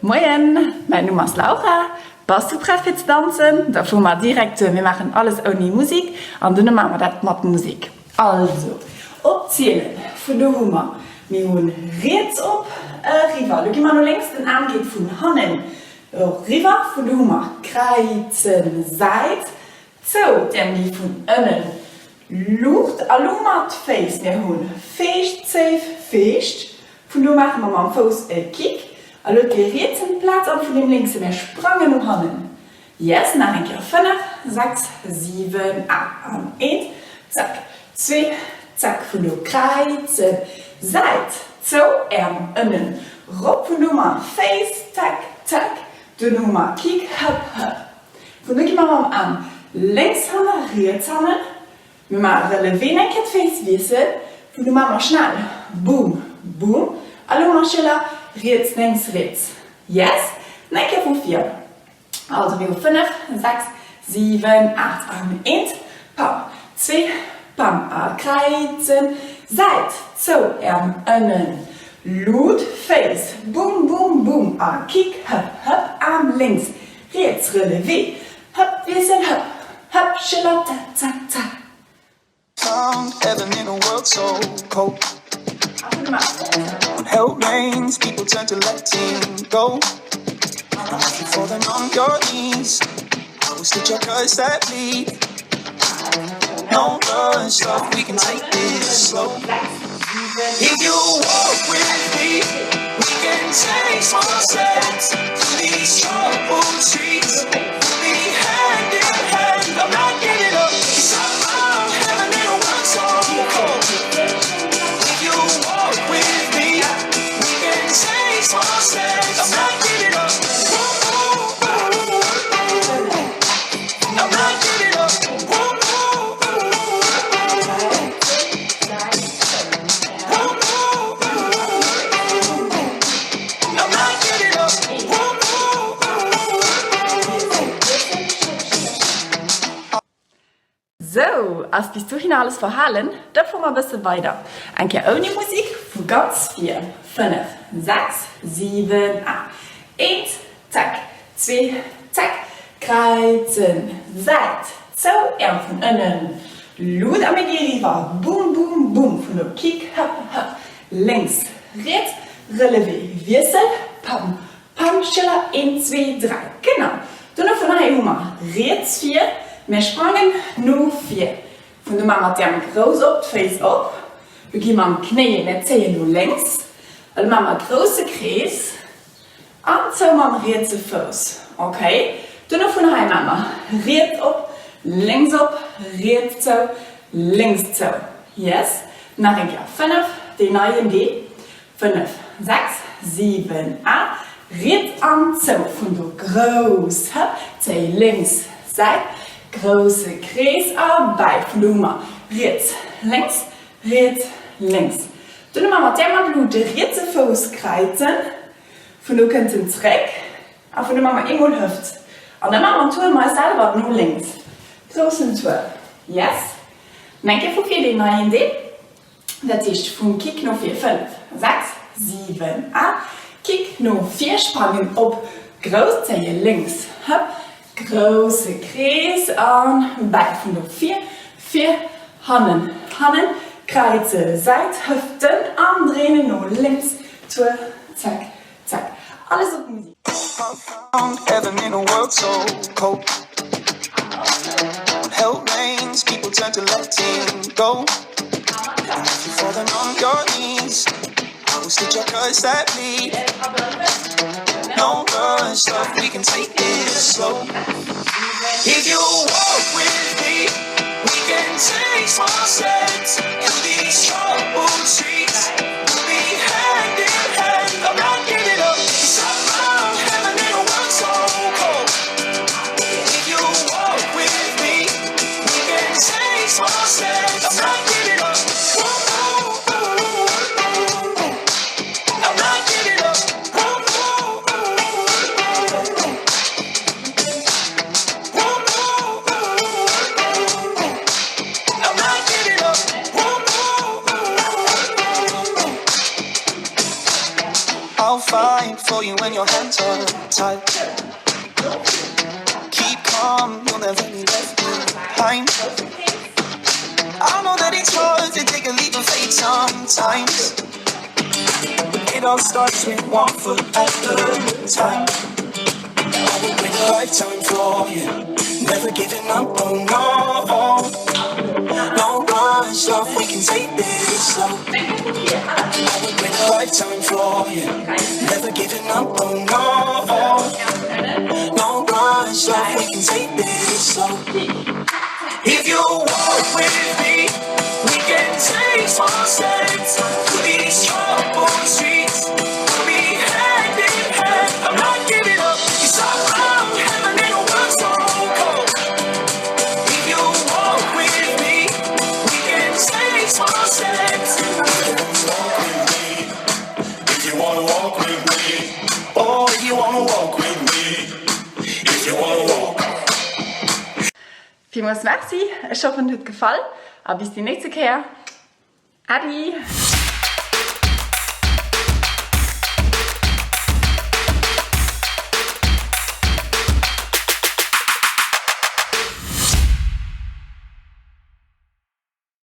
Moien, mäin Numm ass Laura. Bass du prett fir ze danzen? Da fuere mer direkt duer. Mir maachen alles ouni Musik an duerno maache mer dat mat Musik. Also, opzielen, vun do hu mer, mir hunn riets op, eriwwer, lo gi mer no lénks, den Aarm geet vun hannen eriwwer, vun do hu mer kräizen, Säit, zou, d'Äerm gi vun ënnen Luucht, a lo hu mer d'Féiss, mir hunn feescht, zéif, feescht, vun do maache mer mam Fouss e Kick, a lo dee rietsen d'Plaz an vun deem lénkse, mir sprangen no hannen. Yes, nach eng Kéier, 5, 6, 7, 8 an eent, zack, zwee, zack, vun do kräizen, Säit, zou, Äerm ënnen, rop, vun do mat Féiss, zack, zack, duerno hu mer Kick, hëpp, hëpp, vun do gi mer mam Aarm lénks hanne, riets hannen, mir maache Relevé, eng Kéier d'Féiss wiessel, vun do maache mer schnell Boom, boom, a lo mat Schëller riets, lénks, riets, yes, nach eng Kéier vu vir. Also mir hu 5, 6, 7, 8 an eent, pam, zwee, pam a kräizen, Säit, zou, Äerm ënnen, Lut, Féiss, bum, bum, bum a Kick, hëpp, hëpp, Aarm lénks, riets, Relevé, hëpp, Wiessel, hëpp, hëpp, Schëller, ta, ta, ta. Sou, ass bis dohinner alles verhalen? Da fuere mer e bësse weider. Eng Kéier ouni Musik, vu ganz vir. 5, 6, 7, 8. Eent, zack, zwee, zack, kräizen, Säit, zou, Äerm vun ënnen, Lut a mir gi eriwwer, bum, bum, bum, vun do Kick, hëpp, hëpp, lénks, riets, Relevé, Wiessel, pam, pam, Schëller, een, zwee, dräi, genau. Dono vun hei hu mer riets vir, mir sprangen no vir, vun do maache mer d'Äerm grouss op, d'Féiss op, do gi mer an d'Knéien, mir zéien no lénks, elo maache mer e grousse Krees, An zou mam rietse Fouss. Ok. Duerno vun hei maache mer riets op, lénks op, riets zou, lénks zou. Yes. Nach eng Kéier. 5, deen neien Deel. 5, 6, 7, 8, riets an zou. Vun do grouss Hëpp, zéi lénks Säit, grousse Krees a bäi. Vun do hu mer riets, lénks, Riets, lénks. Dunn hu mer mat där mat elo de rietse Fouss kräizen. Vun do kënnt en zréck a vun do maache mer eemol Hëft. An da maache mer en Tour mat eis selwer no lénks. Groussen Tour. Yes. An eng Kéier vu vir deen neien Deel. Dat heescht vum Kick no vir. 5, 6, 7, 8. Kick no vir, sprangen op, grouss zéie lénks, hëpp. Grousse Krees an bäi vun do vir, vir, hannen, hannen, kräize Säit, Hëften an dréinen no lénks, Tour, zack, zack. Alles op Musik. fight for you when your hands are tied. Keep calm, you'll never be left behind. I know that it's hard to take a leap of faith sometimes. It all starts with one foot at a time. I would wait a lifetime for you. Never giving up, oh no. No rush, love, we can take this slow. I would wait a lifetime for you. Never giving up, oh no. No rush, love, we can take this slow. If you walk with me, we can take small steps through these troubled streets. We'll be hand in hand. I'm not giving up. 'Cause I found heaven in a world so cold. If you walk with me, we can take small steps. If you wanna walk with me, oh, if you wanna walk with me, if you wanna walk. Villmools Merci, ech hoffen et huet gefall a bis déi nächste Kéier. Adi!